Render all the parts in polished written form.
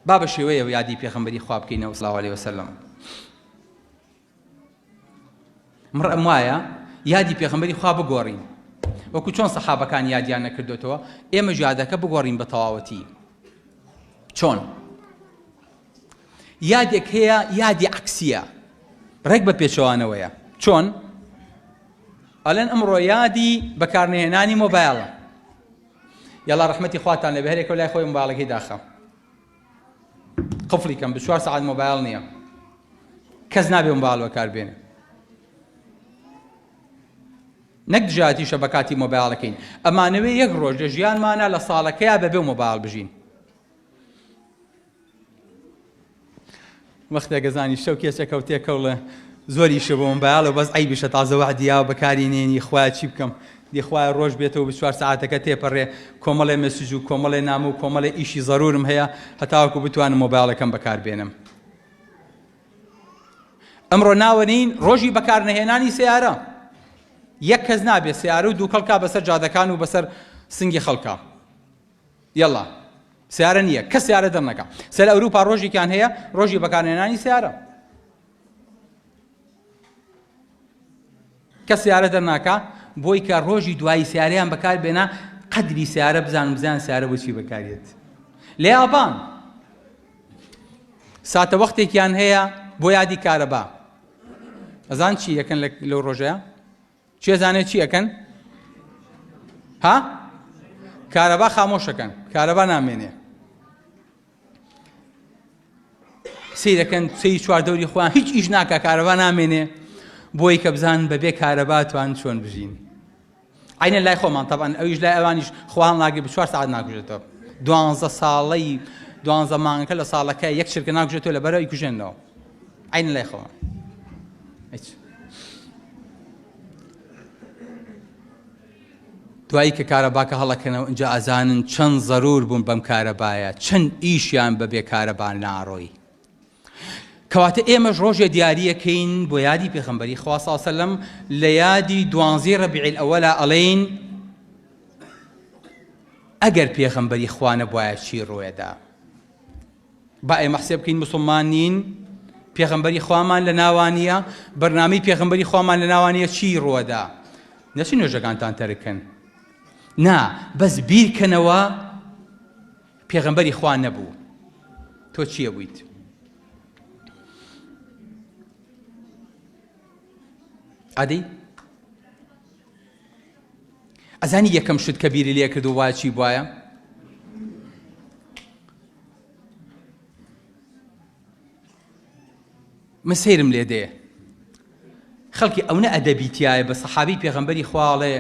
با بە شێوەیە یادی پێغەمبەری خوا بکەینەوە صلی الله علیه وسلم. من ڕەئم وایە یادی پێغەمبەری خوا بگۆڕین وەکو چۆن سەحابەکان یادیان نەکردوتەوە ئێمە یادەکە بگۆڕین بە تەواوەتی چۆن یادێک هەیە یادی عکسیە ڕێک بە پێچەوانەوەیە چۆن ئەلەن ئەمڕۆ یادی بەکارنەهێنانی مۆبایلە یاڵا ڕەحمەتی خواتان لەبێ هەرێکە لای خۆی مۆبایلەکەی داخە قفڵی کەم بچوار سەعات مۆبایل نییە کەس نابێ مۆبایل بەکار بێنێ نەک دژایەتی شەبەکاتی مۆبایلەکەین ئەمانەوێ یەک ڕۆژ لە ژیانمانە لە ساڵەکەیا بەبێ مۆبایل بژین وەختێک ئەزانی شەو کێچەکە و تێکەوڵێ زۆر ئیشە بۆ مۆبایڵە بەس عەیبیشە تازە وەعدی یاوە بەکاری نێنی خوایە چی بکەم دی خوایە ڕۆژ بێتەوە 24 سەعاتەکە تێپەڕێ کۆمەڵێ message و کۆمەڵێ نامە و کۆمەڵێ ئیشی زەرورم هەیە هەتاوەکو بتوانم مۆبایڵەکەم بەکار بێنم ئەمڕۆ ناوەنین ڕۆژی بەکارنەهێنانی سیارە یەک کەس نابێت سیارە و دووکەڵکا بەسەر جادەکان و بەسەر سنگی خەڵکە یەڵا سیارە نییە کەس سیارە دەرنەکا سەر ئەوروپا ڕۆژێکیان هەیە ڕۆژی بەکارهێنانی سیارە کەس سیارە دەرناکا بۆی کە ڕۆژی دوایی سیارەیان بەکار بێنا قەدری سیارە بزانم بزان سیارە بۆچی بەکارێت لە یابان ساتە وەختێکیان هەیە بۆ یادی کارەبا ئەزان چی یەکەن لەو ڕۆژەیە کێ زانێ چی ئەکەن؟ ها؟ کارەبا خامۆشەکەن کارەبا نامێنێ سیرەکەن سەی چواردەوری خۆیان هیچ ئیش ناکە کارەبا نامێنێ بۆی کە بزان بەبێ کارەبا توان چۆن بژین عینە لای خۆمان تەبان ئەویش لای ئەوانیش خۆیان ناگری بە چوار ساعت ناکوژێتەوە دوانزە ساڵەی دوانزە مانگەکە لە ساڵەکە یەک چرکە ناکوژێتەوە لەبەرەوە ئیکوژێنەوە عینە لای خۆمان هیچ دوایی کە کارەباکە هەڵەکەنەوە ئینجا ئەزانن چەند زەرور بوون بەم کارەبایە چەند ئیشیان بە بێ کارەبا ناڕۆی کەواتە ئێمەش ڕۆژێ دیاریەکەین بۆ یادی پێخەمبەری خوا صلی سەلەم لە یادی دوانزەی ڕەبیع الئەوەلا ئەڵێین ئەگەر پێغەمبەری خوا نەبوایە چی ڕوێدا با ئێمە حسێب بکەین موسڵمان نین پێغەمبەری خوامان لە ناوانیە بەرنامەی پێغەمبەری خوامان لە ناوانیە چی ڕوەدا نەچن نوێژەکانتان تەرکن نا بەس بیرکەنەوە پێغەمبەری خوا نەبوو تۆ چییە بوویت ئەدی ئەزانی یەکەم شت کە بیری لێ کردو وایە چی بواە من سەیرم لێ دێ خەڵکی ئەونە ئەدەبی تایە بە سەحابی پێغەمبەری خواڵێ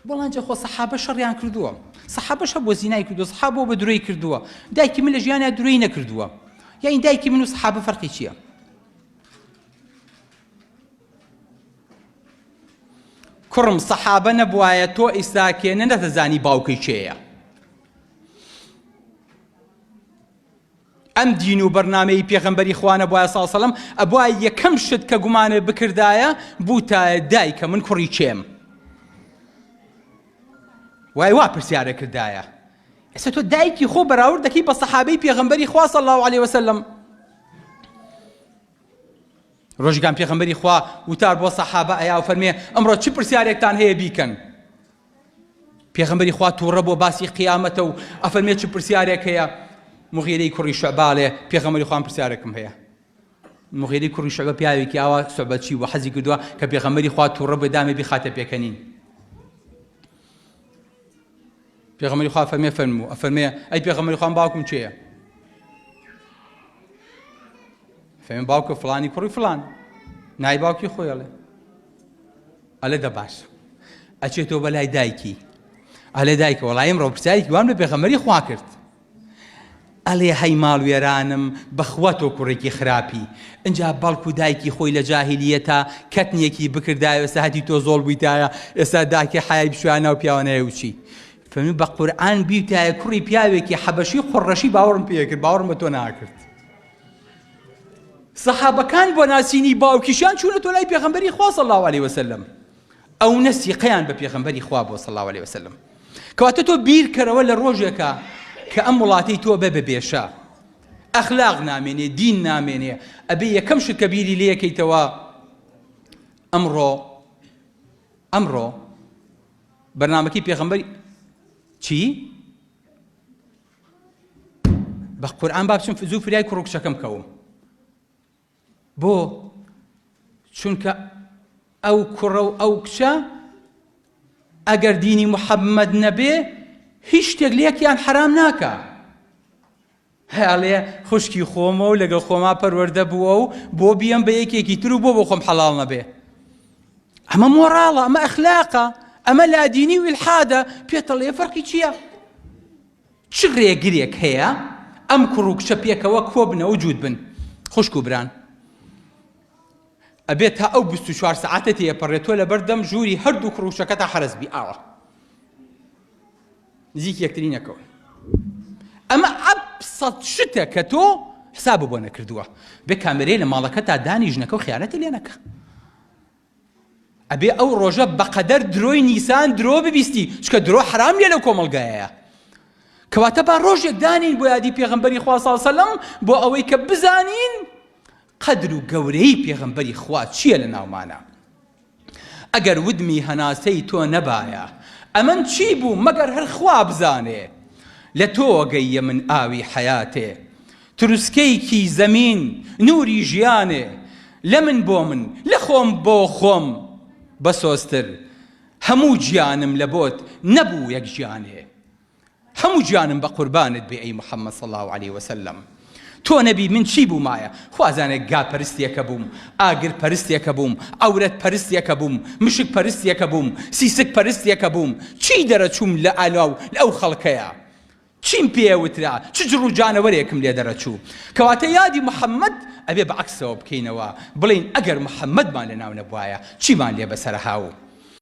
بەڵام جا خۆ سەحابە شەڕیان کردووە سەحابەش هەبووە زینای کردووە سەحابە بە درۆی کردووە دایکی من لە ژیانیا درۆی نەکردووە یانی دایکی من و سەحابە فەرقی چییە؟ کوڕم سەحابە نەبوایە تۆ ئیستا کێنە نەتەزانی باوکی کێیە ئەم دین و بەرنامەی پێغەمبەری خوا نەبوایە صلی سەلەم ئەبوایە یەکەم شت کە گومانت بکردایە بوتایە دایکە من کوڕی کێم وای وا پرسیارە کردایە ئێستا تۆ دایکی خۆ بەراورد دەکەی بە سەحابەی پێغەمبەری خوا صلی الله علیه وسلم ڕۆژگان پێغەمبەری خوا وتار بۆ سەحابە ئەیا و فەرمێ ئەمڕۆ چ پرسیارێکتان هەیە بیکەن پێغەمبەری خوا تووڕە بۆ باسی قیامەتە و ئەفەرمێ چ پرسیارێک هەیە مغیرەی کوڕی شعبالێ پێغەمبەری خوام پرسیارێکم هەیە مغیرەی کوڕی شعبە پیاوێکی ئاوا سوعبەچی بوو حەزی کردووە کە پێغەمبەری خوا تووڕە بێ دامێ بیخاتە پێکەنین پێغەمبەری خوا فەرمێ فەرموو ئەفەرمێ ئەی پێغەمبەری خوام باوکم کێیە فەرمێ باوکە فڵانی کوڕی فڵان نای باوکی خۆی ئەڵێ ئەلێ دە باش ئەچێتەوە بە لای دایکی ئەلێ دایکە وەڵای ئەمڕۆ پرسیارێکی وام لە پێغەمبەری خوا کرد ئەلێ هەی ماڵ وێرانم بەخوا تۆ کوڕێکی خراپی ئینجا بەڵکو دایکی خۆی لە جاهیلیەتا کەتنێکی بکردایە ئێستا هەتی تۆ زۆڵ بوویتایە ئێستا داکی حەیای بچوایە ناو پیاوانەیە وچی فەرمی بە قورئان بیوتایە کوڕی پیاوێکی حەبەشی قوڕەشی باوەڕم پێکرد باوەڕم بە تۆ ناکرد سەحابەکان بۆ ناسینی باوکیشیان چوونەتەوە لای پێغەمبەری خوا صلی اللە علیە وسلم ئەونە سیقەیان بە پێغەمبەری خوا بووە صلی اللە علیە وسلم. کەواتە تۆ بیرکەرەوە لە ڕۆژێکە کە ئەم وڵاتەی تۆ بە بەبێشە ئەخلاق نامێنێ دین نامێنێ ئەبێ یەکەم شت کە بیری لێکەیتەوە ئەمڕۆ ئەمڕۆ بەرنمەکەی پێغەمبەری چی؟ بە قورئان با بچم زوو فریای کوڕ و کچەکەم کەوم بۆ چونکە ئەو کوڕە و ئەو کچە ئەگەر دینی محەممەد نەبێ هیچ شتێک لەیەکیان حرام ناکە هەڵێ خوشکی خۆمە و لەگەڵ خۆما پەروەردە بووە و بۆ بیەم بە یەکێکی تر و بۆ بۆ خۆم حەڵاڵ نەبێ ئەمە مۆراڵە ئەمە ئەخلاقە ئەمە لادینی و ئیلحادە پێتەڵێ فەرقی چییە؟ چ ڕێگرێک هەیە ئەم کوڕ و کچە پێکەوە کۆبنەوە و جووت بن؟ خوشک و بران ئەبێت تا ئەو 24 سەعاتە تێپەڕێت تۆ لەبەردەم ژووری هەردوو کوڕ و کچەکەتا حەرەس بی ئاوا نزیک یەکتری نەکەون ئەمە ئەبسەت شتە کە تۆ حساب بۆ نەکردووە بێ کامێرەی لە ماڵەکەتا دانی ژنەکە و خیانەتی لێ نەکە ئەبێ ئەو ڕۆژە بەقەدەر درۆی نیسان درۆ ببیستی چکە درۆ حرام لێ لەو کۆمەڵگایەیە کەواتە با ڕۆژێک دانین بۆ یادی پێغەمبەری خوا صلی سەلەم بۆ ئەوەی کە بزانین قەدر و گەورەی پێغەمبەری خوا چییە لە ناومانە ئەگەر ودمی هەناسەی تۆ نەبایە ئەمن چی بووم مەگەر هەر خوا بزانێ لە تۆوە گەییە من ئاوی حەیاتێ تروسکەیکی زەمین نوری ژیانێ لەمن بۆ من لە خۆم بۆ خۆم بەسۆزتر هەموو گیانم لە بۆت نەبوو یەک گیانێ هەموو گیانم بە قوربانت بێ ئەی محمد صلی اللە علیە وسلم تۆ نەبی من چی بوومایە خوا زانێ گا پەرستێکە بووم ئاگر پەرستێکە بووم عەورەت پەرستێکە بووم مشک پەرستێکە بووم سیسک پەرستێکە بووم چی دەرەچووم لە ئالاو ئەو خەڵکەیە چیم پێ وترا چ جڕ و جانەوەرێکم لێ دەرەچوو کەواتە یادی محمد ئەبێ بە عەکسەوە بکەینەوە بڵێین ئەگەر محمدمان لەناو نەبوایە چیمان لێ بەسەرهاو.